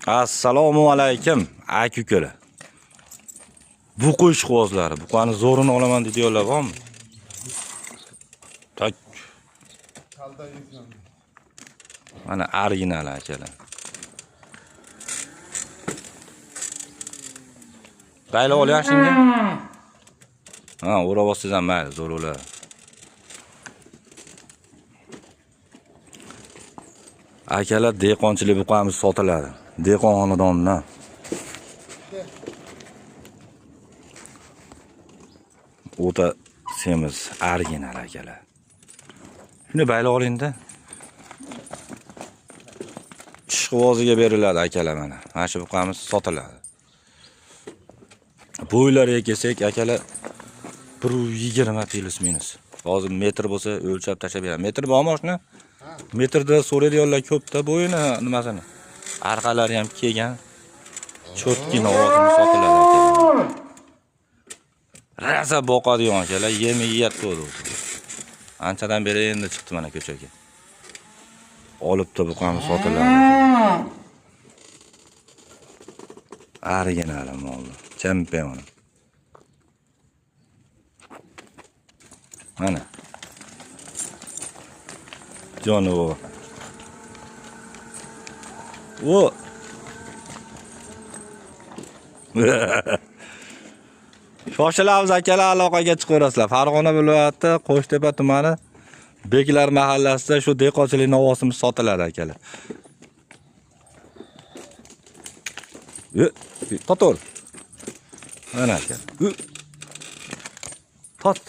Assalomu alaykum, aka ukalar. Buqu ishqibozlari, buqani zo'rini olaman deydiganlar bormi? Tak. Mana original akalar. Qayla olyapsingmi? Ha, o'rab olsangiz ham mayli, zo'r o'lar. Akalar, dehqonchilik buqamiz sotiladi. Dehqon xonadonidan. O'ta semiz, original akalar. Shuni bayla olingda. Ishqiboziga beriladi akalar mana. Mana shu buqamiz sotiladi. Bo'ylariga kelsak akalar 1.20 plus minus. Hozir metr bo'lsa o'lchab tashlab beraman. Metr bormi oshna? Metrda so'raydiganlar ko'p-da bo'yini nimasini. Arqalari ham kelgan. Cho'tkina ovozini sotiladi akalar. Rosa boqadigan akalar, yemi yeyapti o'zi. Anchadan beri endi chiqdi mana ko'chaga. Olibdi buqamiz sotiladi. Original molni, chempion. Mana. Jonivor. O. Shoshilamiz akalar, aloqaga chiqaverasizlar. Farg'ona viloyati Qo'shtepa tumani Beklar mahallasida shu dehqonchilik novvosimiz sotiladi akalar. Totor. Mana aka. Tot.